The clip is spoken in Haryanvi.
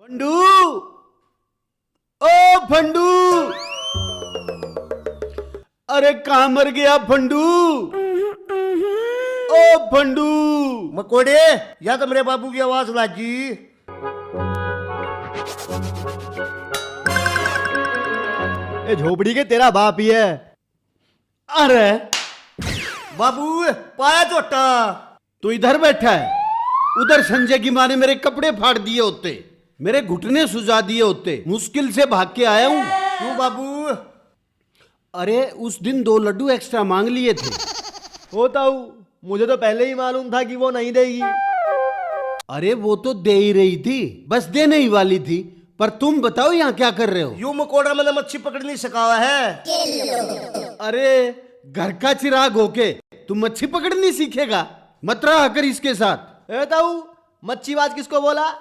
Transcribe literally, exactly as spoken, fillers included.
फंडू, ओ फंडू, अरे कहाँ मर गया फंडू? ओ फंडू। मकोड़े, या तो मेरे बाबू की आवाज लागी। ए झोपड़ी के, तेरा बाप ही है। अरे बाबू, पाया झोटा। तू इधर बैठा है, उधर संजय की माँ ने मेरे कपड़े फाड़ दिए होते, मेरे घुटने सुजा दिए होते, मुश्किल से भाग के आया हूँ। क्यों बाबू? अरे उस दिन दो लड्डू एक्स्ट्रा मांग लिए थे। ओ ताऊ, मुझे तो पहले ही मालूम था कि वो नहीं देगी। अरे वो तो दे ही रही थी, बस देने ही वाली थी। पर तुम बताओ यहाँ क्या कर रहे हो? यू मकोड़ा मैंने मच्छी पकड़नी सिखावा है। अरे घर का चिराग होके तू मच्छी पकड़नी सीखेगा? मत रहा कर इसके साथ। ए ताऊ, मच्छीबाज किसको बोला?